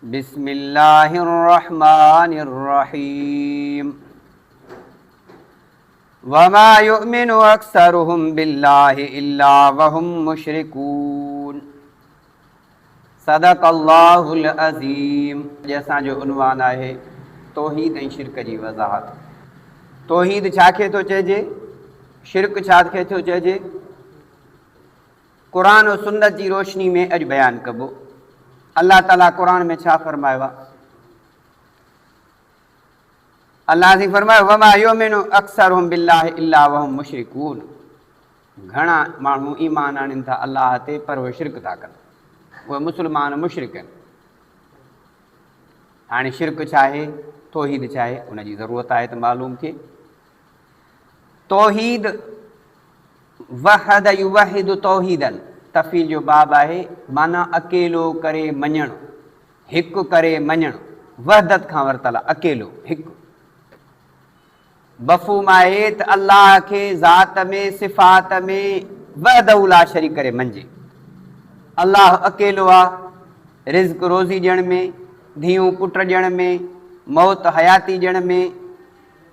بسم الله الرحمن الرحيم وما يؤمن اڪثرهم بالله الا وهم مشرڪون صدق الله العظيم. اڄ اسان جو عنوان آهي توحيد ۽ شرڪ جي وضاحت. توحيد ڇا کي ٿو چئجي؟ شرڪ ڇا کي ٿو چئجي؟ قرآن و سنت جي روشني ۾ اڄ بيان ڪبو. الله تعالي قرآن ۾ ڇا فرمايو آهي؟ الله سائين فرمايو وما يؤمن اڪثرهم بالله الا وهم مشرڪون گهڻا ماڻهو ايمان آڻين ٿا الله تي پر اهي شرڪ ٿا ڪن اهي مسلمان مشرڪ آهن هاڻي شرڪ ڇا آهي توحيد ڇا آهي ان جي ضرورت آهي ته معلوم ٿئي توحيد وحد يوحد توحيدا تفعيل جو باب آهي معنيٰ اڪيلو ڪري مڃڻ هڪ ڪري مڃڻ وحدت کان ورتل آهي اڪيلو هڪ مفهوم آهي ته الله کي ذات ۾ صفات ۾ وحده لا شريڪ ڪري مڃجي. الله اڪيلو آ رزق روزي ڏيڻ ۾ ڌيئون پٽ ڏيڻ ۾ موت حياتي ڏيڻ ۾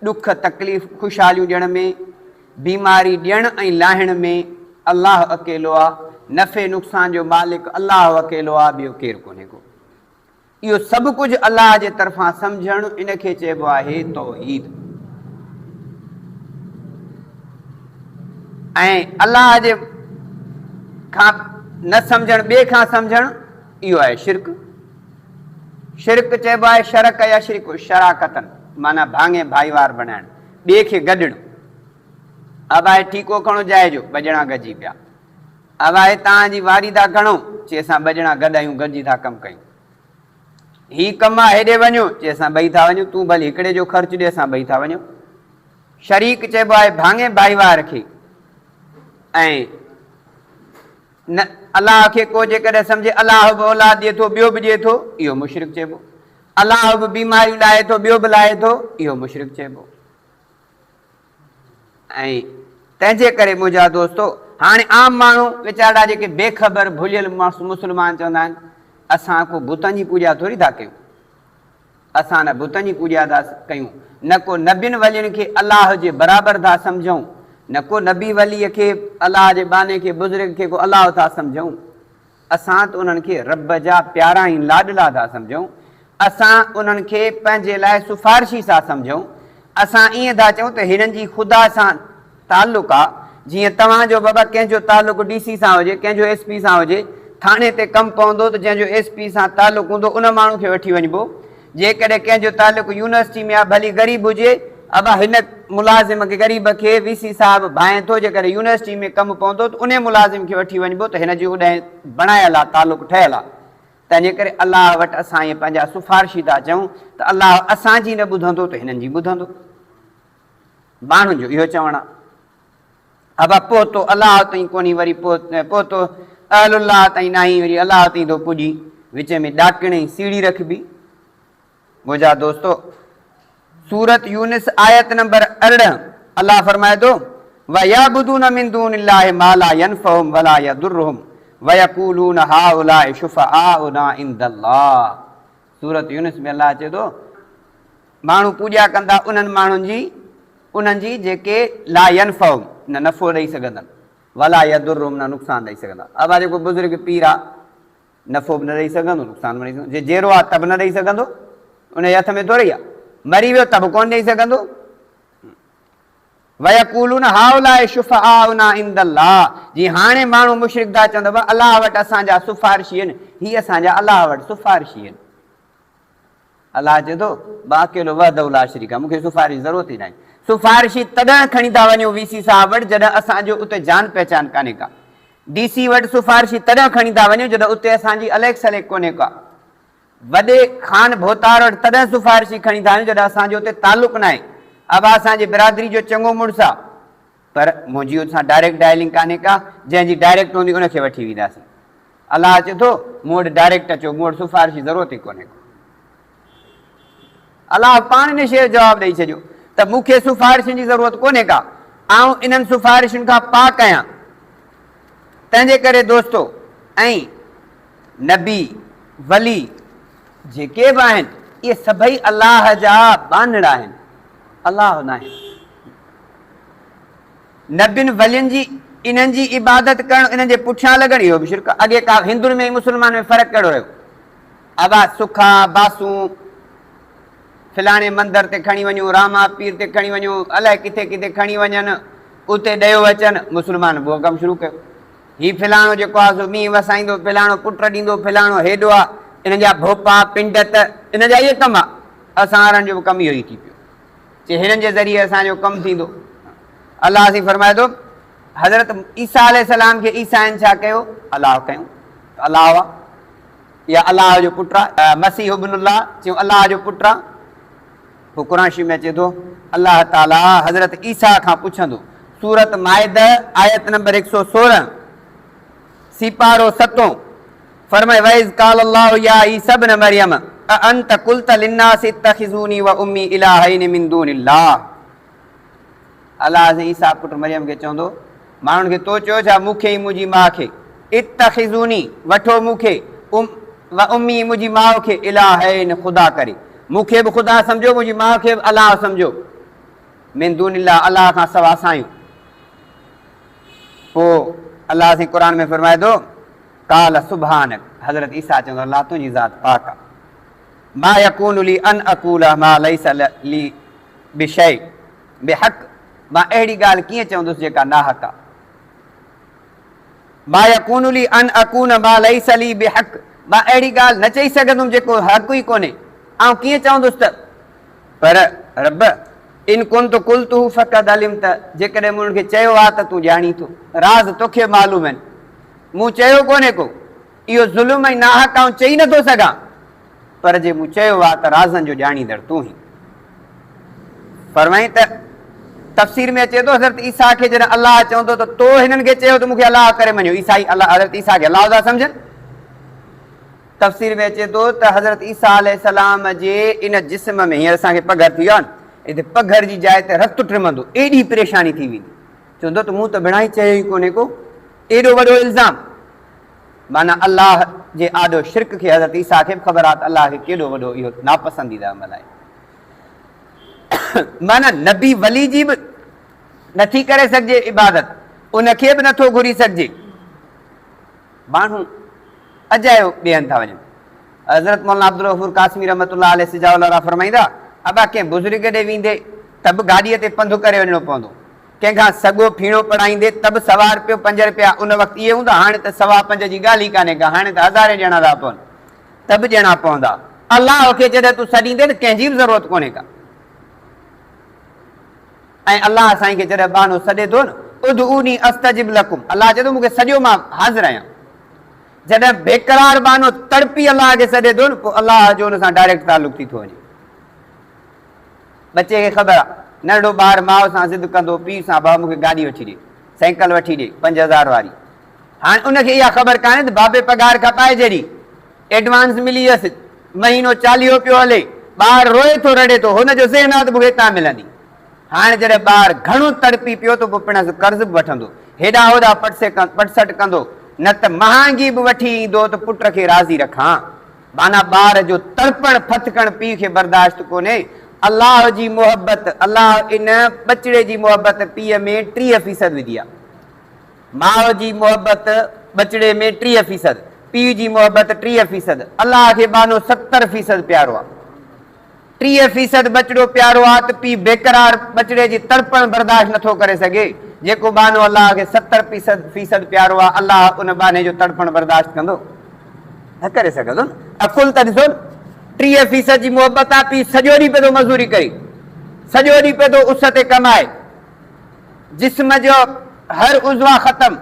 ڏک تڪليف خوشحاليون ڏيڻ ۾ بيماري ڏيڻ ۽ لاهڻ ۾ الله اڪيلو آ نفعي نقصان جو مالڪ الله اڪيلو آ ٻيو ڪير ڪونهي ڪو. اهو سڀ ڪجهه الله جي طرفان سمجهڻ ان کي چئبو آهي توحيد ۽ الله جي کان نه سمجهڻ ٻئي کان سمجهڻ اهو آهي شرڪ. شرڪ چئبو آهي شرڪ يا شرڪ شراڪتن معنيٰ ڀاڱي ڀائيوار بڻائڻ ٻئي کي گڏڻ. اب آهي ٺيڪو کڻو جاء جو ٻه ڄڻا گڏجي پيا. اب آهي توهان جي واري ٿا کڻو، چي اسان ٻه ڄڻا گڏ آهيون گڏجي ٿا ڪم ڪيون. هي ڪم آ هيڏي وڃو، چي اسان ٻئي ٿا وڃون، تون ڀلي هڪڙي جو خرچ ڏي اسان ٻئي ٿا وڃون. شريڪ چئبو آهي ڀاڱي ڀائيوار کي ۽ نه الله کي ڪو جيڪڏهن سمجهي الله به اولاد ڏئي ٿو ٻيو به ڏئي ٿو اهو مشرڪ چئبو. الله به بيماريون لاهي ٿو ٻيو به لاهي ٿو اهو مشرڪ چئبو. ۽ تنهن جي ڪري منهنجا دوستو هاڻي عام ماڻهو ويچارا جيڪي بي خبر ڀليل مسلمان چوندا آهن اسان ڪو بتن جي پوڄا ٿوري ٿا ڪيون اسان نه بتن جي پوڄا ٿا ڪيون نه ڪو نبين ولين کي الله جي برابر ٿا سمجهون نه ڪو نبي ولي کي الله جي ٻانهي کي بزرگ کي ڪو الله ٿا سمجهون اسان ته انهن کي رب جا پيارا ۽ لاڏلا ٿا سمجهون، اسان انهن کي پنهنجي لاء سفارشي ٿا سمجهون، اسان ائين ٿا چئون ته هنن جي خدا سان تعلق آ، جيئن توهان جو بابا ڪنهن جو تعلق ڊي سي سان هجي، ڪنهن جو ايس پي سان هجي، ٿاڻي تي ڪم پوندو ته جنهن جو ايس پي سان تعلق هوندو ان ماڻهو کي وٺي وڃبو، جيڪڏهن ڪنهن جو تعلق يونيورسٽي ۾ آ ڀلي غريب هجي، ابا هن ملازم کي غريب کي وي سي صاحب ڀانئين ٿو جيڪڏهن يونيورسٽي ۾ ڪم پوندو ته انهي ملازم کي وٺي وڃبو ته هن جو اڏهين بڻايل آ تعلق ٺهيل آ تنهنجي ڪري الله وٽ اسان ائين پنهنجا سفارشي ٿا چئون ته الله اسان جي نه ٻڌندو ته هنن جي ٻڌندو ماڻهن جو اهو چوڻ آ. ابا پهتو الله تائين ڪونهي وري پهتو اهل الله تائين ناهي وري الله تائين ٿو پڄي وچ ۾ ڏاڪڻ ۽ سيڙهي رکبي. منهنجا دوستو سورت يونس آيت نمبر 18 الله فرمائي ٿو ويعبدون من دون الله ما لا ينفعهم ولا يضرهم ويقولون هؤلاء شفعاؤنا عند الله سورت يونس ۾ الله چئي ٿو ماڻهو پوڄا ڪندا انهن ماڻهن جي انهن جي جيڪي لا ينفعهم نه نفعو ڏئي سگهندن ولا يضرهم نه نقصان ڏئي سگهندا ابا جيڪو بزرگ پير آ نفعو به نه ڏئي سگهندو نقصان به نه ڏئي سگهندو جي جيئرو آ ته به نه ڏئي سگهندو ان جي هٿ ۾ ٿوري آ مري ويو ته به ڪونه ڏئي سگهندو ويقولون هؤلاء شفعاؤنا عند الله جي هاڻي ماڻهو مشرڪ ٿا چون ته الله وٽ اسان جا سفارشي آهن هي اسان جا الله وٽ سفارشي آهن الله چئي ٿو، مان اڪيلو وحده لا شريڪ آهيان، مون کي سفارش جي ضرورت ئي ناهي. سفارشي تڏهن کڻي ٿا وڃو وي سي صاحب وٽ جڏهن اسان جو اتي جان پهچان ڪانهي ڪا. ڊي سي وٽ سفارشي تڏهن کڻي ٿا وڃو جڏهن اتي اسان جي اليڪ سليڪ ڪونهي ڪا. وڏي خان ڀوتار وٽ تڏهن سفارشي کڻي ٿا وڃو جڏهن اسان جو اتي تعلق ناهي. ابا اسان جي برادري جو چڱو مڙس آ پر منهنجي ان سان ڊائريڪٽ ڊائلنگ ڪانهي ڪا، جنهن جي ڊائريڪٽ هوندي ان کي وٺي وينداسين. الله چئي ٿو، مون وٽ ڊائريڪٽ اچو، مون وٽ سفارش جي ضرورت ئي ڪونهي ڪو. الله پاڻ ان شيء جو جواب ڏئي ڇڏيو ته مون کي سفارشن جي ضرورت ڪونهي ڪا، آئون انهن سفارشن کان پاڪ آهيان. تنهنجي ڪري دوستو ۽ نبي، ولي، جيڪي به آهن، اهي سڀئي الله جا ٻانهڙا آهن، الله ناهن. نبين ولين جي انهن جي عبادت ڪرڻ، انهن جي پٺيان لڳڻ اهو به شرڪ آهي. اڳي ڪا هندن ۾ ۽ مسلمانن ۾ فرق ڪهڙو رهيو؟ ابا سکا، باسون فلاڻي مندر تي کڻي وڃون، راما پير تي کڻي وڃون، الائي ڪٿي ڪٿي کڻي وڃن، اتي ڏيو اچن، مسلمانن به اهو ڪم شروع ڪيو. هي فلاڻو جيڪو آهي سو مينهن وسائيندو، فلاڻو پٽ ڏيندو، فلاڻو هيڏو آ، انهن جا ڀوپا، پنڊت، انهن جا اهي ڪم آ. اسان وارن جو به ڪم اهو ئي ٿي پيو. چي هنن جي ذريعي اسان جو ڪم ٿيندو. الله سائين فرمائي ٿو، حضرت عيسيٰ عليه السلام کي عيسائين ڇا ڪيو؟ الله ڪيو ته الله آ يا الله جو پٽ آ، مسيح ابن الله چيو الله جو پٽ آ. پوء قرآن شريف ۾ اچي ٿو، الله تعاليٰ حضرت عيسيٰ کان پڇندو، سورة مائده آيت نمبر 116، سيپارو ستون، فرمائي، واذ قال الله يا عيسي ابن مريم اانت قلت للناس اتخذوني وامي الهين من دون الله. الله سائين عيسيٰ پٽ مريم کي چوندو، ماڻهن کي تو چيو ڇا مون کي ۽ منهنجي ماء کي، اتخذوني، وٺو مون کي، و امي منهنجي ماء کي، الهين، خدا ڪري، مون کي به خدا سمجهو منهنجي ماء کي به الله سمجهو، من دون الله، الله کان سوا سائين. پوء الله سائين قرآن ۾ فرمائي ٿو، قال سبحانک، حضرت عيسيٰ چوندو الله تنهنجي ذات پاڪ آ، ما يڪون لي ان اقول ما ليس لي بشيء بحق، مان اهڙي ڳالهه ڪيئن چوندس جيڪا ناحق آ. ما يڪون لي ان اقول ما ليس لي بحق، مان اهڙي ڳالهه نه چئي سگهندم جيڪو حق ئي ڪونهي، آئون ڪيئن چوندس ته. پر رب، ان ڪنت قلته فقد علمت، جيڪڏهن مون انهن کي چيو آ ته تون ڄاڻين ٿو، راز توکي معلوم آهن، مون چيو ڪونهي ڪو، اهو ظلم ۽ ناحق آئون چئي نٿو سگهان. پر جي مون چيو آ ته رازن جو ڄاڻيندڙ تون هين. فرمائين ته، تفسير ۾ اچي ٿو حضرت عيسيٰ کي جڏهن الله چوندو ته تو هنن کي چيو ته مون کي الله ڪري مڃيو، عيسائي الله حضرت عيسيٰ کي الله ٿا سمجهن. تفسير ۾ اچي ٿو ته حضرت عيسيٰ عليه السلام جي ان جسم ۾ هينئر اسان کي پگهر ٿي ويو آهي نه، هتي پگهر جي جاء تي رت ٽمندو، ايڏي پريشاني ٿي ويندي، چوندو ته مون ته ڀيڻا چيو ئي ڪونهي ڪو، ايڏو وڏو الزام. معنيٰ الله جي آڏو شرڪ کي حضرت عيسيٰ کي به خبر آهي ته الله کي ڪيڏو وڏو اهو ناپسنديده عمل آهي. معنيٰ نبي ولي جي به نٿي ڪري سگهجي عبادت، ان کي به نٿو گهري سگهجي. ماڻهو اجايو ٻئي هنڌ ٿا وڃن. حضرت مولانا عبدالغفور قاسمي رحمة الله عليه سجاء الله فرمائيندا، ابا ڪنهن بزرگ ڏي ويندي ته به گاڏيء تي پنڌ ڪري وڃڻو پوندو. ڪنهن کان سڳو ڦيڻو پڙهائيندي ته به سوا رپيو پنج رپيا ان وقت اهي هوندا، هاڻي ته سوا پنج جي ڳالهه ئي ڪانهي ڪا، هاڻي ته هزارين ڏيڻا ٿا پون ته به ڏيڻا پوندا. الله کي جڏهن تون سڏيندين ته ڪنهن جي به ضرورت ڪونهي ڪا. ۽ الله سائين کي جڏهن ٻانهو سڏي ٿو نه، ادعوني استجب لڪم، الله چئي ٿو مون کي سڏيو مان حاضر آهيان. جڏهن بيقرار ٻانهو تڙپي الله کي سڏي ٿو نه پوء الله جو ان سان ڊائريڪٽ تعلق ٿي ٿو وڃي. ٻچي کي خبر آ، ننڍڙو ٻار ماء سان ضد ڪندو، پيء سان، بابا مون کي گاڏي وٺي ڏي، سائيڪل وٺي ڏي، 5000 واري. هاڻ ان کي اها خبر ڪانهي ته بابي پگهار کپائي ڇڏي، ايڊوانس ملي ويس، مهينو چاليهو پيو هلي، ٻار روئي ٿو رڙي ٿو، هن جو ذهن آ ته مون کي هتان ملندي. هاڻ جڏهن ٻار گهڻو تڙپي پيو ته پوء پڻس قرض به وٺندو، هيڏانهن هوڏانهن پٽسٽ ڪندو، نه ته مهانگي به وٺي ايندو ته پٽ کي راضي رکان. معنيٰ ٻار جو تڙپڻ ڦٿڪڻ پيء کي برداشت ڪونهي. الله جي محبت، الله ان ٻچڙي جي محبت پيء ۾ 30 فيصد وڌي آ. ماء جي محبت ٻچڙي ۾ 30 فيصد، پيء جي محبت 30 فيصد، الله کي ٻانهو 70 فيصد پيارو آ. 30 فيصد ٻچڙو پيارو آ ته پيء بيقرار ٻچڙي جي تڙپڻ برداشت نٿو ڪري سگهي. جيڪو ٻانهو الله کي 70 فيصد پيارو آ، الله ان ٻانهي جو تڙپڻ برداشت ڪندو؟ نه ڪري سگهندو نه. عقل ته ڏسو نه، 30 فيصد جي محبت آ، پيء سڄو ڏينهن پيو ٿو مزوري ڪري، سڄو ڏينهن پيو ٿو اس تي ڪمائي، جسم جو هر عضوا ختم،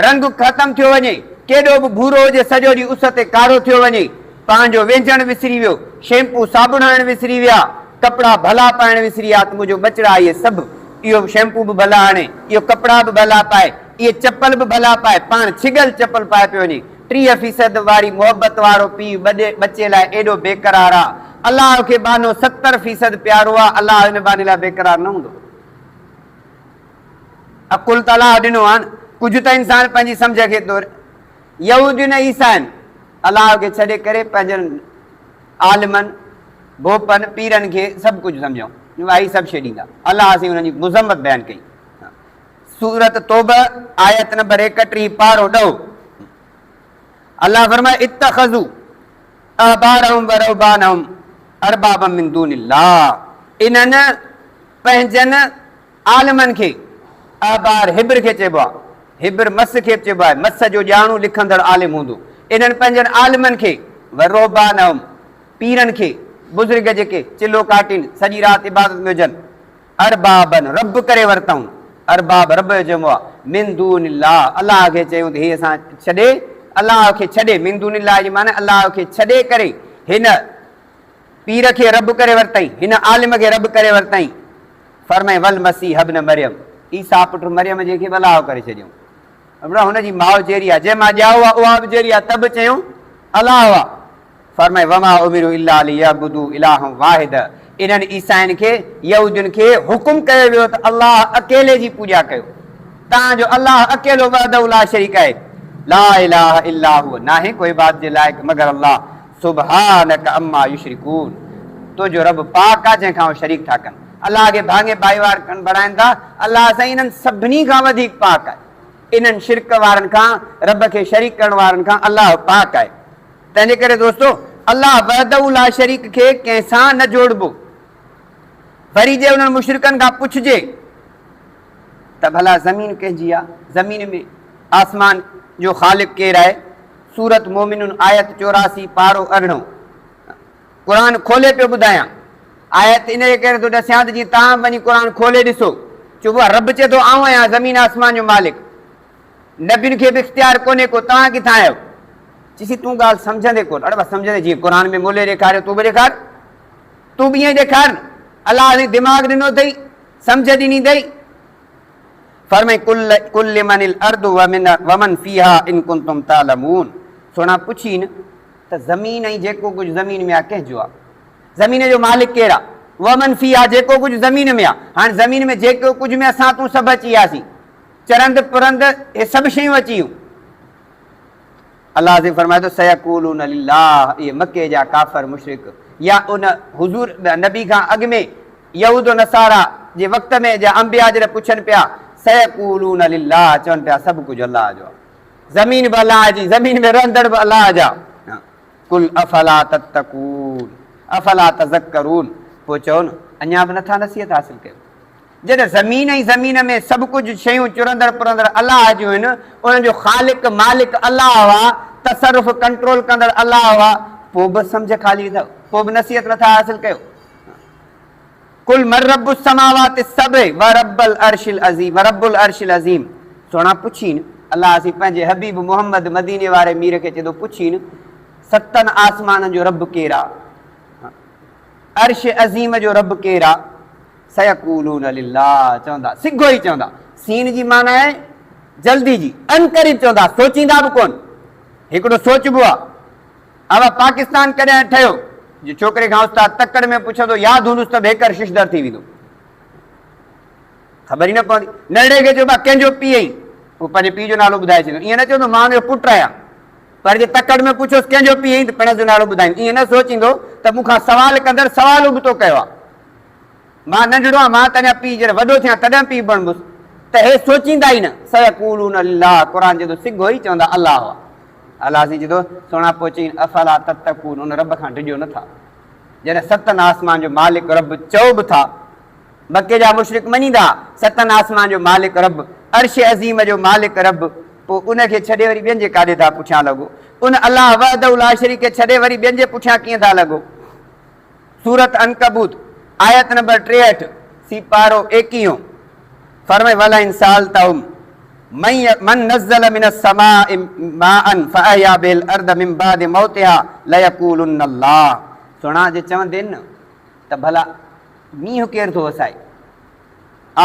رنگ ختم ٿيو وڃي، ڪيڏو به ڀورو هجي سڄو ڏينهن اس تي ڪارو ٿيو وڃي، پنهنجو وينجهڻ وسري ويو، شيمپو صابڻ هڻڻ وسري ويا، ڪپڙا ڀلا پائڻ وسري ويا ته منهنجو ٻچڙا اهي سڀ، اهو شيمپو به ڀلا هڻي، اهو ڪپڙا به ڀلا پائي، اهي چپل به ڀلا پائي، پاڻ ڇڳل چپل پائي پيو وڃي. 30 فيصد واري محبت وارو پيء ٻچي لاء ايڏو بيقرار آ. الله کي ٻانهو 70 فيصد پيارو آ، الله ان ٻانهي لاء بيقرار نه هوندو. عقل ته الله ڏنو آ نه، ڪجهه ته انسان پنهنجي سمجهه کي تور. يهودين ۽ عيسائين الله کي ڇڏي ڪري پنهنجن عالمن، ڀوپن، پيرن کي سڀ ڪجهه سمجهون. وائي سڀ شيء ڏيندا. الله سائين انهن جي مذمت بيان ڪئي. سورة توبه آيت نمبر 31 پارو ڏهو. الله فرمايو اتخذوا احبارهم ورهبانهم اربابا من دون الله انهن پنهنجن عالمن کي احبار حبر کي چئبو آهي حبر مس کي به چئبو آهي مس جو ڄاڻو لکندڙ عالم هوندو انهن پنهنجن عالمن کي ورهبانهم پيرن کي بزرگ جيڪي چلو ڪاٽين سڄي رات عبادت ۾ هجن اربابا، رب ڪري ورتائون، ارباب رب جو جمع آهي، من دون الله، الله کي چيائون ته هي اسان ڇڏي، الله کي ڇڏي، من دون الله جي معنيٰ الله کي ڇڏي ڪري هن پير کي رب ڪري ورتائين، هن عالم کي رب ڪري ورتائين. فرمائين والمسيح ابن مريم، عيسيٰ پٽ مريم جي کي به الله ڪري ڇڏيائون. ابڙا هن جي ماء جيئري آهي، جنهن مان ڄائو آهي اها به جيئري آهي ته به چيائون الله آهي. فرمائي، وما امروا الا ليعبدوا الها واحدا انهن عيسائين کي، يهودين کي، حڪم ڪيو ويو ته الله اڪيلي جي پوڄا ڪيو، تان جو الله اڪيلو وحده لا شريڪ آهي، لا اله الا هو ناهي ڪو عبادت جي لائق مگر الله، سبحانک عما يشرڪون تنهنجو رب پاڪ آهي جنهن کان هو شريڪ ٿا ڪن، الله کي ڀاڱي ڀائيوار ڪن بڻائن ٿا، الله سائين انهن سڀني کان وڌيڪ پاڪ آهي، انهن شرڪ وارن کان، رب کي شريڪ ڪرڻ وارن کان الله پاڪ آهي. تنهنجي ڪري دوستو الله وحده لا شريڪ کي ڪنهن سان نه جوڙبو. وري جي انهن مشرڪن کان پڇجي ته ڀلا زمين ڪنهن جي آ؟ زمين ۾ آسمان جو خالق ڪير آهي؟ سورة مومنون آيت 84 پارو ارڙهون قرآن کولي پيو ٻڌايان. آيت ان جي ڪري ٿو ڏسيان ته جيئن توهان به وڃي قرآن کولي ڏسو. چئبو آ رب چئي ٿو آئون آهيان زمين آسمان جو مالڪ. نبين کي به اختيار ڪونهي ڪو، توهان ڪٿان آهيو؟ چيسين تون ڳالهه سمجهندين ڪونه. اڙي بس سمجهندين جيئن قرآن ۾ مولي ڏيکاريو تون به ڏيکار. تون به ائين ڏيکار نه. الله سائين دماغ ڏنو اٿئي، سمجهه ڏني اٿئي. فرمائي قل قل لمن الارض ومن فيها ان ڪنتم تعلمون سهڻا پڇين ته زمين ۽ جيڪو ڪجهه زمين ۾ آهي ڪنهن جو آهي؟ زمين جو مالڪ ڪير آهي؟ ومن فيها جيڪو ڪجهه زمين ۾ آهي. هاڻي زمين ۾ جيڪو ڪجهه ۾ اسان تون سڀ اچي وياسين. چرند پرند اهي سڀ شيون اچي ويون. الله عظيم فرمائي ٿو سيقولون لله اهي مڪي جا ڪافر مشرڪ يا ان حضور نبي کان اڳ ۾ يهود و نصارا جي وقت ۾ جا انبياء جڏهن پڇن پيا سيقولون لله چون پيا سڀ ڪجهه الله جو آهي زمين به الله جي زمين ۾ رهندڙ به الله جا قل افلا تتقون افلا تذڪرون پوء چئو نه اڃا به نٿا نصيحت حاصل ڪيو جڏهن زمين ۽ زمين ۾ سڀ ڪجهه شيون چرندڙ پرندڙ الله جون آهن، انهن جو خالق مالڪ الله آ، تصرف ڪنٽرول ڪندڙ الله آ، پوء به سمجهه خالي اٿو، پوء به نصيحت نٿا حاصل ڪيو. قل من رب السماوات السبع ورب العرش العظيم ورب العرش العظيم سهڻا پڇين الله سائين پنهنجي حبيب محمد مديني واري مير کي چئي ٿو پڇين ستن آسمانن جو رب ڪير آ؟ عرش عظيم جو رب ڪير آ؟ سيقولون لله چوندا سگهو ئي چوندا سين جي معنيٰ آهي جلدي جي عنقريب چوندا سوچيندا به ڪون هڪڙو سوچبو آ اوا پاڪستان ڪڏهن ٺهيو جو ڇوڪري کان استاد تڪڙ ۾ پڇندو ياد هوندس ته ڀيڪر ششدر ٿي ويندو خبر ئي نه پوندي ننڍڙي کي چئبو آ ڪنهن جو پيء آهين هو پنهنجي پيء جو نالو ٻڌائي ڇڏيندو ائين نه چوندو مان ان جو پٽ آهيان پر جي تڪڙ ۾ پڇوس ڪنهن جو پيء آهين ته پڻس جو نالو ٻڌائيندو ائين نه سوچيندو ته مون کان سوال ڪندڙ سوال ابتو ڪيو آ مان ننڍڙو آهيان، مان ته اڃا پيء جڏهن وڏو ٿيان تڏهن پيء بڻبس ته هي سوچيندا ئي نه، سيقولون لله، قرآن چئي ٿو سگهو ئي چوندا الله هئا. الله سائين چئي ٿو سهڻا پوء چئين افلا تتقون ان رب کان ڊڄو نه ٿا جڏهن ستن آسمان جو مالڪ رب چئو به ٿا مڪي جا مشرڪ مڃيندا ستن آسمان جو مالڪ رب عرش عظيم جو مالڪ رب پوء ان کي ڇڏي وري ٻين جي ڪاڏي ٿا پٺيان لڳو ان الله وحده لاشريڪ کي ڇڏي وري ٻين جي پٺيان ڪيئن ٿا لڳو. سورة عنڪبوت، آيت نمبر 63، سيپارو ايڪيهون، فرمائي ولئن سالتهم من نزل من السماء ماء فاحيا به الارض من بعد موتها ليقولن الله سڻا جي چوندين نه ته ڀلا مينهن ڪير ٿو وسائي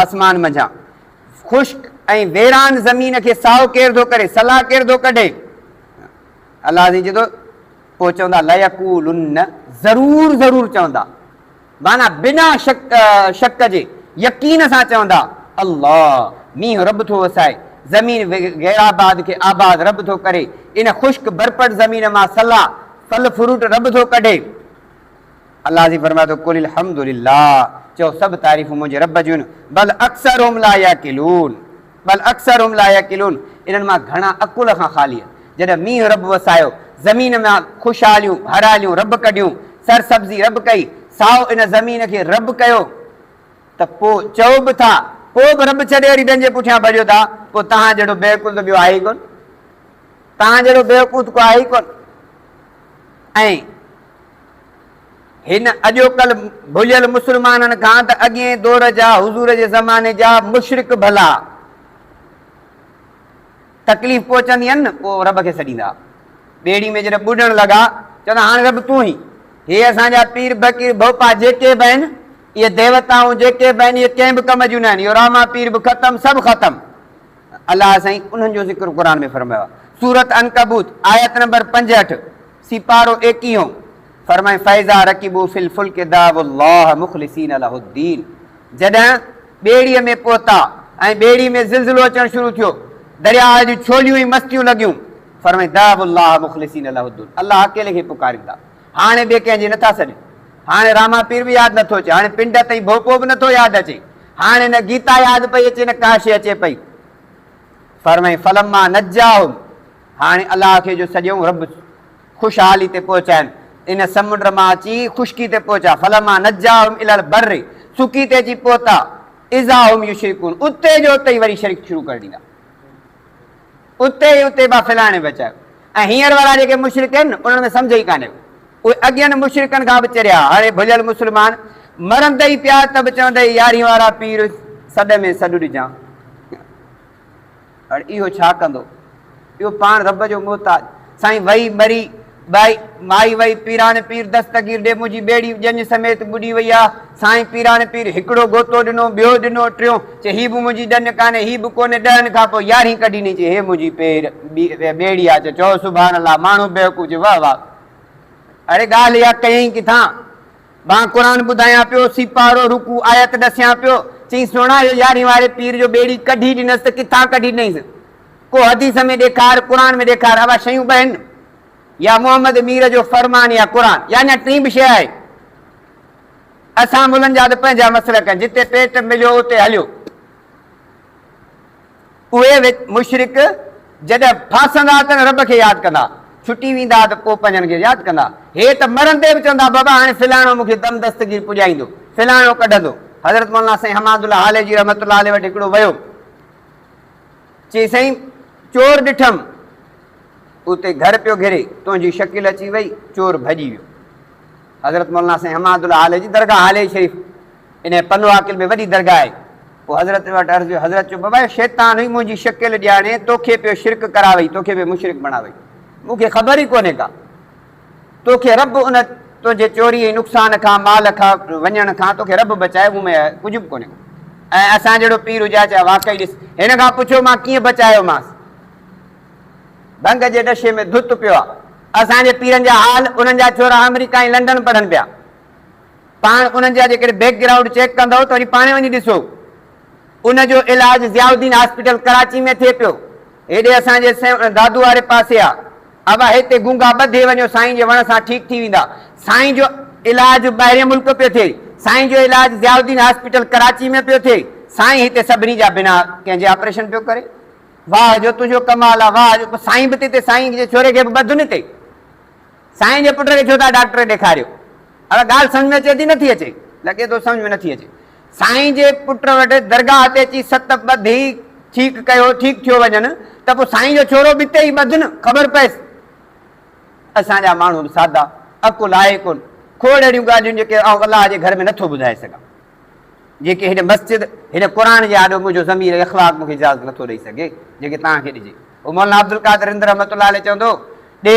آسمان منجهان خشڪ ۽ ويران زمين کي سائو ڪير ٿو ڪري سلا ڪير ٿو ڪڍي الله سائين چئي ٿو پوء چوندا ليقولن ضرور ضرور چوندا معنيٰ بنا شڪ شڪ جي يقين سان چوندا الله مينهن رب ٿو وسائي زمين غير آباد کي آباد رب ٿو ڪري ان خشڪ برپٽ زمين مان سلا ڦل فروٽ رب ٿو ڪڍي. الله سائين فرمائي ٿو، قل الحمد لله، چئو سڀ تعريفون منهنجي رب جون آهن، بل اڪثرهم لا يعقلون، بل اڪثرهم لا يعقلون، انهن مان گهڻا عقل کان خالي آهن. جڏهن مينهن رب وسايو، زمين مان خوشحاليون، هرياليون رب ڪڍيون، سرسبزي رب ڪئي، سائو ان زمين کي رب ڪيو ته پوء چئو به ٿا، پوء به رب ڇڏي وري ٻين جي پٺيان ڀڄو ٿا، پوء توهان جهڙو بيوقوف ته ٻيو آهي ئي ڪونه. توهان جهڙو بيوقوف ڪو آهي ئي ڪونه. ۽ هن اڄوڪل ڀليل مسلمانن کان ته اڳئين دور جا حضور جي زماني جا مشرڪ ڀلا تڪليف پهچندي هن پوء رب کي سڏيندا. ٻيڙي ۾ جڏهن ٻڏڻ لڳا چوندا هاڻي رب تون ئي هي اسان جا پير فقير ڀوپا جيڪي به آهن اهي ديوتائون جيڪي به آهن اهي ڪنهن به ڪم جون نه آهن اهو راما پير به ختم سڀ ختم. الله سائين انهن جو ذڪر قرآن ۾ فرمايو آهي. سورة عنڪبوت آيت نمبر 65 سيپارو ايڪيهون فرمائي فاذا رڪبوا في الفلڪ دعوا الله مخلصين له الدين جڏهن ٻيڙيء ۾ پهتا ۽ ٻيڙي ۾ زلزلو اچڻ شروع ٿيو درياء جون ڇوليون ۽ مستيون لڳيون فرمائي دعوا الله مخلصين له الدين الله اڪيلي کي پڪاريندا هاڻي ٻئي ڪنهن جي نٿا سڏين هاڻي راما پير به ياد نٿو اچي هاڻي پنڊ تائين ڀوپو به نٿو ياد اچي هاڻي نه گيتا ياد پئي اچي نه ڪا شيء اچي پئي. فرمائين فلما نجاهم هاڻي الله کي جو سڏيائون رب خوشحالي تي پهچائين ان سمنڊ مان اچي خشڪي تي پهچا فلما نجاهم الي البر سڪي تي اچي پهتا اذا هم يشرڪون اتي جو اتي ئي وري شرڪ شروع ڪري ڏيندا اتي ئي اتي با فلاڻي بچايو ۽ هينئر وارا جيڪي مشرڪ آهن انهن ۾ سمجهه ئي ڪانهي اهي اڳين مشرڪن کان به چريا. هاڻي ڀليل مسلمان مرندئي پيا ته به چوندئي يارهين وارا پير سڏ ۾ سڏ ڏجان. اڙي اهو ڇا ڪندو؟ اهو پاڻ رب جو محتاج. سائين وئي مري ٻائي مائي وئي پيران پير دستگير ڏي منهنجي ٻيڙي ڄڃ سميت ٻڏي وئي آ. سائين پيران پير هڪڙو غوطو ڏنو ٻيو ڏنو ٽيون چي هي به منهنجي ڏڃ ڪانهي هي به ڪونهي ڏهن کان پوء يارهين ڪڍي ڏني چي هي منهنجي پير ٻيڙي آ چي چئو سبحان الله ماڻهو بيوقوف چي واه واه اڙي ڳالهه اها ڪيائين ڪٿان؟ مان قرآن ٻڌايان پيو، سيپارو، رڪوع، آيت ڏسيان پيو، چيائين سهڻا اهو يارهين واري پير جو ٻيڙي ڪڍي ڏنس ته ڪٿان ڪڍي ڏنئيس؟ ڪو حديث ۾ ڏيکار، قرآن ۾ ڏيکار، اها شيون ٻه آهن يا محمد مير جو فرمان يا قرآن يا اڃا ٽين به شيء آهي. اسان ملن جا ته پنهنجا مسلڪ آهن، جتي پيٽ مليو اتي هليو. اهي مشرڪ جڏهن ڦاسندا ته رب کي ياد ڪندا، ڇٽي ويندا ته پوء پنهنجن کي ياد ڪندا. هي ته مرندي به چوندا بابا هاڻي فلاڻو مون کي دم دستگير پڄائيندو، فلاڻو ڪڍندو. حضرت مولانا سائين حماد الله هاليجي رحمة الله عليه وٽ هڪڙو ويو، چي سائين چور ڏٺم، اتي گهر پيو گهري، تنهنجي شڪل اچي وئي، چور ڀڄي ويو. حضرت مولانا سائين حماد الله هاليجي درگاهه هاليجي شريف انهيء پنو عاقل ۾ وڏي درگاهه آهي. پوء حضرت وٽ عرض ڪيو، حضرت چيو، بابا اهو شيطان هئي منهنجي شڪل ڏياڻي توکي پيو شرڪ ڪراوئي، توکي پيو مشرڪ بڻاوئي. مون کي خبر ئي ڪونهي ڪا. توکي رب ان تنهنجي چوري ۽ نقصان کان، مال کان، وڃڻ کان توکي رب بچايو، مون ۾ ڪجهه به ڪونهي ڪو. ۽ اسان جهڙو پير هجي ها چئي ها واقعي ڏس هن کان پڇو مان ڪيئن بچايومانس. ڀنگ جي نشي ۾ ڌت پيو آ. اسان جي پيرن جا حال، انهن جا ڇورا آمريڪا ۽ لنڊن پڙهن پيا. پاڻ انهن جا جيڪڏهن بيڪ گرائونڊ چيڪ ڪندؤ ته وري پاڻهي وڃي ڏسو. ان جو علاج ضياء الدين هاسپيٽل ڪراچي ۾ ٿئي پيو. هيڏي اسان جي دادو واري پاسي آ. ابا هتي گونگا ٻڌي وڃو سائين جي وڻ سان ٺيڪ ٿي ويندا. سائين جو علاج ٻاهرين ملڪ پيو ٿئي. سائين جو علاج ضياء الدين هاسپيٽل ڪراچي ۾ پيو ٿئي. سائين هتي سڀني جا بنا ڪنهن جي آپريشن پيو ڪري. واهه جو تنهنجو ڪمال آ واهه جو سائين به تي سائين جي ڇوري کي به ٻڌ نه تي. سائين جي پٽ کي ڇو ٿا ڊاڪٽر ڏيکاريو؟ اڙي ڳالهه سمجهه ۾ اچي ٿي نٿي اچي؟ لڳي ٿو سمجهه ۾ نٿي اچي. سائين جي پٽ وٽ درگاهه تي اچي ست ٻڌي ٺيڪ ڪيو ٺيڪ ٿيو وڃن ته پوء سائين جو ڇورو به اتي ئي ٻڌ نه خبر پئيس. اسان جا ماڻهو به سادا، عقل آهي ڪونه. کوڙ اهڙيون ڳالهيون جيڪي آئون الله جي گهر ۾ نٿو ٻڌائي سگهان. جيڪي هن مسجد، هن قرآن جي آڏو منهنجو ضمير ۽ اخلاق مون کي اجازت نٿو ڏئي سگهي، جيڪي توهان کي ڏجي. هو مولانا عبدالقادر رند رحمة الله عليه چوندو هو، ڏي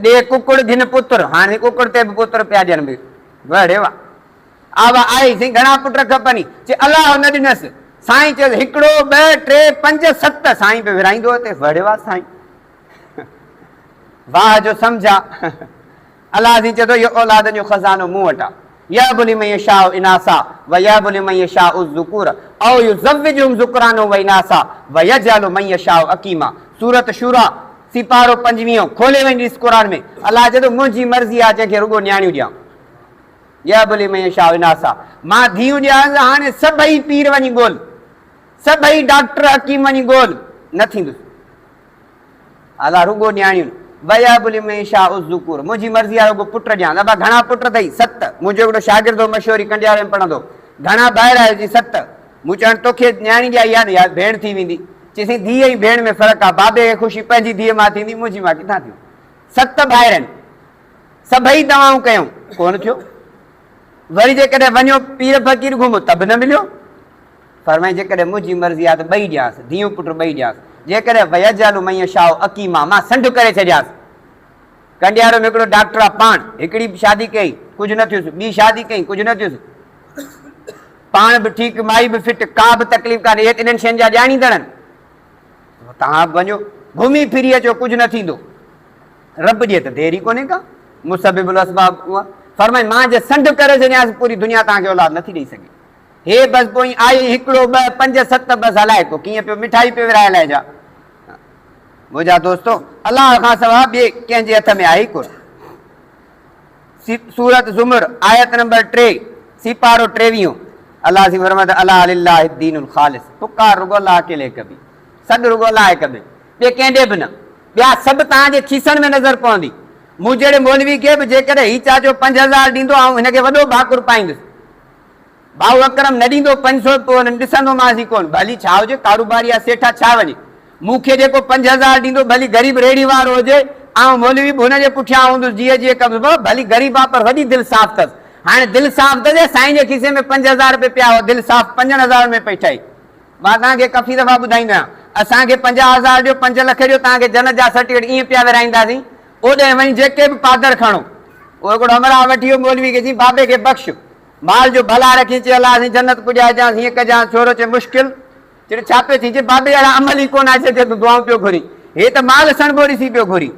ڏي ڪڪڙ گهن پتر، هاڻي ڪڪڙ تي به پتر پيا ڏين به. واه ڙي واه. آوا آئي، سائين گهڻا پٽ کپني؟ چي الله نه ڏنس. سائين چيس، هڪڙو، ٻه، ٽي، پنج، ست. سائين به ورهائيندو اتي. واه ڙي واه سائين. واه جو سمجهه آ. الله سائين چئي ٿو، اهو اولادن جو خزانو مون وٽ آ. يهب لمن يشاء اناثا ويهب لمن يشاء الذڪور او يزوجهم ذڪرانا واناثا ويجعل من يشاء عقيما. سورة شوريٰ، سيپارو پنجويهون، کولي وڃي ڏس قرآن ۾ الله چئي ٿو، منهنجي مرضي آ جنهن کي رڳو نياڻيون ڏيان. يهب لمن يشاء اناثا، مان ڌيئون ڏيانس، هاڻي سڀئي پير وڃي ڳول، سڀئي ڊاڪٽر حڪيم وڃي ڳول، نه ٿيندس. الله رڳو نياڻيون، ويهب لمن يشاء الذڪور، منهنجي مرضي آهي رڳو پٽ ڏيانس. ابا گهڻا پٽ اٿئي؟ ست. منهنجو هڪڙو شاگرد هو مشوري ڪنڊياري ۾ پڙهندو هو. گهڻا ڀائر آهيو؟ چيائين ست. مون چيو هاڻي توکي نياڻي ڄائي آهي نه يا ڀيڻ ٿي ويندي. چيائين سائين ڌيء ۽ ڀيڻ ۾ فرق آهي، بابي کي خوشي پنهنجي ڌيء مان ٿيندي، منهنجي مان ڪٿان ٿيندي. ست ڀائر آهن. سڀئي دوائون ڪيائون، ڪونه ٿيو. وري جيڪڏهن وڃو پير فقير گهمو ته به نه مليو. فرمائين جيڪڏهن منهنجي مرضي آهي ته ٻئي ڏيانس، ڌيئون پٽ ٻئي ڏيانس. جيڪڏهن ويجعل من يشاء عقيما مان سنڍ ڪري ڇڏيانس. ڪنڊيارو ۾ هڪڙو ڊاڪٽر آهي پاڻ هڪڙي شادي ڪيائين ڪجهه نه ٿيس، ٻي شادي ڪيائين ڪجهه نه ٿيس. پاڻ به ٺيڪ مائي به فٽ ڪا به تڪليف ڪانهي. اهي ته انهن شين جا ڄاڻيندڙ آهن. توهان به وڃو گهمي ڦري اچو ڪجهه نه ٿيندو. رب ڏي ته دير ئي ڪونهي ڪا، مسبب الاسباب اها. فرمائي مان جي سنڍ ڪري ڇڏيانس پوري دنيا توهان کي اولاد نٿي ڏئي سگهي. هي بس پوء ائين آئي هڪڙو ٻه پنج ست بس هلائي ڪو ڪيئن پيو مٺائي پيو ورهائي الائي ڇا. منهنجا دوستو الله کان سوا ٻئي ڪنهن جي هٿ ۾ آهي ئي ڪونه. سورة زمر آيت نمبر 3 سيپارو ٽيويهون الله سين فرمائي ته الا لله الدين الخالص پڪار رڳو الله اڪيلي ڪبي سڏ رڳو الله کي ڪبي ٻئي ڪنهن ڏي به نه. ٻيا سڀ توهان جي کيسن ۾ نظر پوندي. مون جهڙي مولوي کي به جيڪڏهن هي چاچو 5000 ڏيندو آئون هن کي وڏو ڀاڪر پائيندس. ڀائو اڪرم نه ڏيندو 500 پوء هنن ڏسندومانس ئي ڪونه. ڀلي ڇا هجي ڪاروباري آ سيٺ آ ڇا وڃي. مون کي جيڪو 5000 ڏيندو ڀلي غريب ريڙهي وارو هجي آئون مولوي به هن جي پٺيان هوندس جيئن جيئن ڪندس. بابا ڀلي غريب آ پر وڏي دل صاف اٿس. هاڻي دل صاف اٿس يا سائين جي کيسي ۾ 5000 روپيه پيا هئا دل صاف پنجن هزارن ۾ پئي ٺهي. مان توهان کي ڪافي دفعا ٻڌائيندو آهيان، اسان کي 50 هزار ڏيو، 5 لک ڏيو، توهان کي جنت جا سرٽيفڪيٽ ائين پيا ورهائينداسين، اوڏانهن وڃي جيڪي به پادر کڻو. اهو هڪڙو همراهه وٺي ويو مولوي کي چيائين بابي کي بخش، مال جو ڀلا رکين، چي الله سائين جنت پڄائجانس، هيئن ڪجانس، ڇورو چي مشڪل، چي ڇا پيو چئين، چي بابي اهڙا عمل ئي ڪونه آهي جيڪي تون دعائون پيو گهرين، هي ته مال سڻڀو ڏسي پيو گهرين.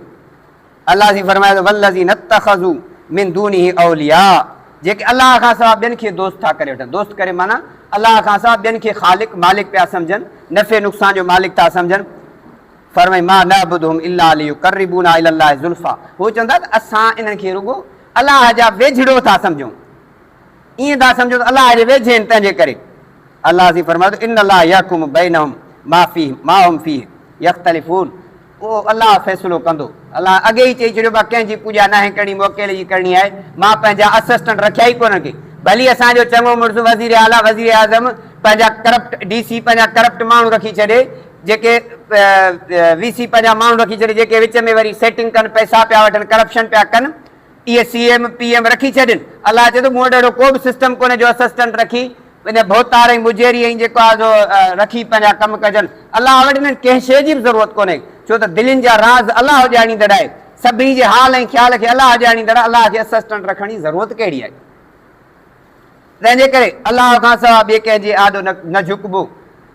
الله سائين فرمايو ته والذين اتخذوا من دونه اولياء جيڪي الله کان سواء ٻين کي دوست ٿا ڪري وٺن، دوست ڪري معنيٰ الله کان سواء ٻين کي خالق مالڪ پيا سمجهن، نفعي نقصان جو مالڪ ٿا سمجهن. فرمائي ما نعبدهم الا ليقربونا الي الله زلفا هو چوندا ته اسان انهن کي رڳو الله جا ويجهڙو ٿا سمجهون، ائين ٿا سمجهون ته الله جي ويجهي آهن تنهنجي ڪري. الله سائين فرمايو ته ان الله يحڪم بينهم ما فيه ما هم فيه يختلفون اهو الله فيصلو ڪندو. الله اڳي ئي چئي ڇڏيو ڀا ڪنهن جي پوڄا ناهي ڪرڻي مون اڪيلي جي ڪرڻي آهي. مان پنهنجا اسسٽنٽ رکيا ئي ڪونهن ڪي. ڀلي اسان جو چڱو مڙس وزير اعليٰ وزير اعظم پنهنجا ڪرپٽ ڊي سي پنهنجا ڪرپٽ ماڻهو رکي ڇڏي جيڪي وي سي پنهنجا ماڻهو رکي ڇڏي جيڪي وچ ۾ وري سيٽنگ ڪن پئسا پيا وٺن ڪرپشن پيا ڪن اهي سي ايم پي ايم رکي ڇڏين. الله چئي ٿو مون وٽ اهڙو ڪو به سسٽم ڪونهي جو اسسٽنٽ رکي ان ڀوتار ۽ مجيري ۽ جيڪو آهي سو رکي پنهنجا ڪم ڪجن. الله وٽ انهن ڪنهن شيء جي به ضرورت ڪونهي ڇو ته دلين جا راز الله ڄاڻيندڙ آهي. سڀني جي حال ۽ خيال کي الله ڄاڻيندڙ آهي. الله کي اسسٽنٽ رکڻ جي ضرورت ڪهڙي آهي؟ تنهن جي ڪري الله کان سواء ٻئي ڪنهن جي آڏو نه جهڪبو.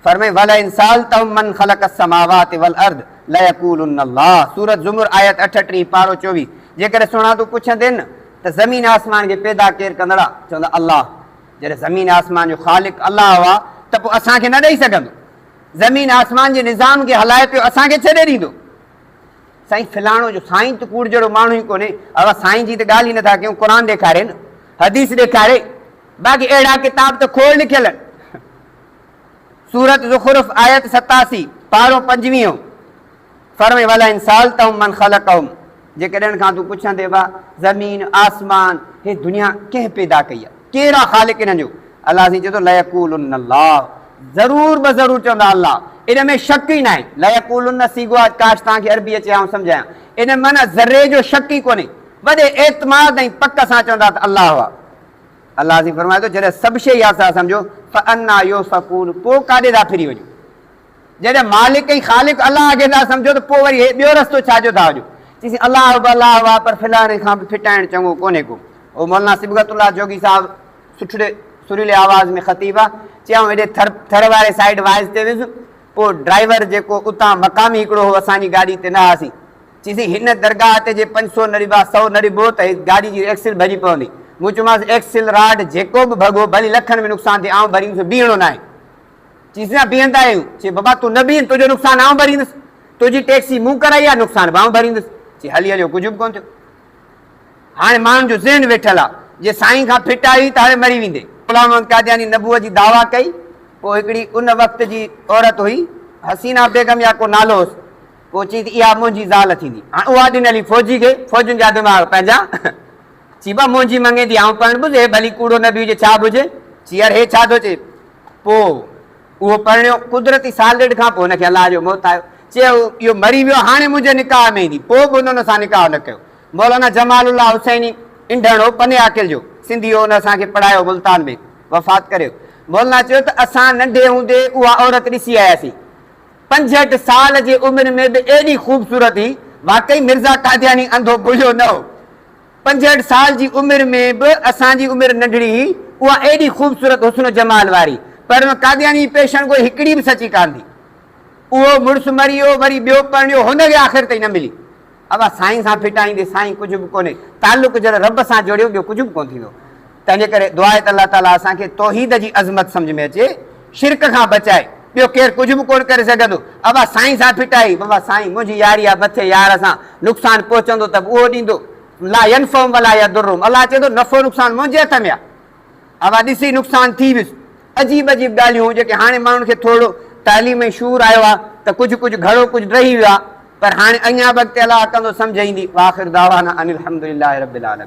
فرمائي ولئن سالتهم من خلق السماوات والارض ليقولن الله سورة زمر آيت 38 پارو 24 جيڪڏهن سهڻا تون پڇندين ته زمين آسمان کي پيدا ڪير ڪندڙ آ؟ چوندا الله. جڏهن زمين آسمان جو خالق الله آ ته پوء اسان کي نه ڏئي سگهندو؟ زمين آسمان جي نظام کي هلائي پيو اسان کي ڇڏي ڏيندو؟ سائين فلاڻو جو سائين ته ڪوڙ جهڙو ماڻهو ئي ڪونهي. اوهان سائين جي ته ڳالهه ئي نٿا ڪيون، قرآن ڏيکاري نه حديث ڏيکاري، باقي اهڙا ڪتاب ته کوڙ لکيل آهن. سورة زخرف آيت 87 پارو پنجويهون فرمائي ولئن سالتهم من خلقهم جيڪڏهن کان تون پڇندين با زمين آسمان هي دنيا ڪنهن پيدا ڪئي آهي ڪير آهي خالق انهن جو الله سائين چئي ٿو ليقولن الله ضرور به ضرور چوندا الله ان ۾ شڪ ئي ناهي ليقولن صيغو آهي ڪاش توهان کي عربي اچي آئون سمجهايان ان ۾ معنيٰ ذري جو شڪ ئي ڪونهي وڏي اعتماد ۽ پڪ سان چوندا ته الله آهي الله سائين فرمائي ٿو جڏهن سڀ شيء اها ٿا سمجهو فانا يؤفڪون پوء ڪاڏي ٿا ڦري وڃو جڏهن مالڪ ۽ خالق الله کي ٿا سمجهو ته پوء وري هي ٻيو رستو ڇا جو ٿا وڃو چيسين الله به الله آهي پر فلاڻي کان به ڦٽائڻ چڱو ڪونهي ڪو او مولانا صبغت الله جوڳي صاحب سٺڙي سريلي آواز ۾ خطيب آ چيائون هيڏي ٿر ٿر واري سائيڊ واعظ تي ويس پوء ڊرائيور جيڪو اتان مقامي هڪڙو هو اسان جي گاڏي تي نه هئاسين چيسين هن درگاهه تي جي 500 نه ڏبا سئو نه ڏبو ته هي گاڏي جي ايڪسل ڀڄي پوندي مون چيومانس ايڪسل راڊ جيڪو به ڀڳو ڀلي لکن ۾ نقصان ٿئي آئون ڀريندس بيهڻو ناهي چيس نه بيهندا آهيون. چي بابا تون نه بيهين تنهنجو نقصان آئون ڀريندس. تنهنجي ٽيڪسي مون ڪرائي آهي نقصان به آئون ڀريندس. چي هلي هليو ڪجهه به ڪونه ٿيو. هاڻي ماڻهن جو ذهن ويٺل آهي. جي سائين کان ڦٽ آئي ته هاڻي مري ويندي. غلام محمد قادياني نبوت جي دعويٰ ڪئي، پوء هڪڙي ان وقت جي عورت هئي، حسينه بيگم يا ڪو نالو هوس، پوء چيائين ته اها منهنجي زال ٿيندي. هاڻ اها ڏنل هئي فوجي کي، فوجين جا دماغ پنهنجا. چي با منهنجي مڱيندي آئون پرڻبس، هي ڀلي ڪوڙو نبي هجي ڇا به هجي. چي يار هي ڇا ٿو چئي. پوء اهو پرڻيو، قدرتي سال ڏيڍ کان پوء هن کي الله جو موت آيو. چي اهو مري ويو هاڻي منهنجي نڪاح ۾ ايندي. پوء به هن ان سان نڪاح نه ڪيو. مولانا جمال الله حسيني انڍڻ هو، پني عاقل جو سنڌي هو، ان اسان کي پڙهايو ملتان ۾ وفات ڪري ويو. مولانا چيو ته اسان ننڍي هوندي اها عورت ڏسي آياسين. 65 سال جي عمر ۾ به ايڏي خوبصورت هئي، واقعي مرزا قادياني انڌو ڀليو نه هو. 65 سال جي عمر ۾ به اسان جي عمر ننڍڙي هئي، اها ايڏي خوبصورت حسن و جمال واري، پر ان قادياني جي پيشن گوئي هڪڙي به سچي ڪانه ٿي. اهو مڙس مري ويو، وري ٻيو پرڻيو، هن کي آخر تائين نه ملي. ابا سائين سان ڦٽائيندي سائين ڪجهه به ڪونهي، تعلق جڏهن رب سان جوڙيو ٻيو ڪجهه به ڪونه ٿيندو. تنهنجي ڪري دعا آهي ته الله تعاليٰ اسان کي توحيد جي عظمت سمجهه ۾ اچي، شرڪ کان بچائي، ٻيو ڪير ڪجهه به ڪونه ڪري سگهندو. ابا سائين سان ڦٽائي، بابا سائين منهنجي ياري آ مٿي يار سان، نقصان پهچندو ته به اهو ڏيندو، لا ينفعهم ولا يضرهم، الله چئي ٿو نفعو نقصان منهنجي هٿ ۾ آ. اها ڏسي نقصان ٿي ويس. عجيب عجيب ڳالهيون هيون جيڪي هاڻي ماڻهن کي ٿورڙو تعليم ۽ شعور آيو آهي ته ڪجهه ڪجهه گهڻو ڪجهه رهي ويو آهي پر هاڻي اڃا به اڳتي الله ڪندو سمجهه ايندي واخر دعوانا ان الحمدلله رب العالمين.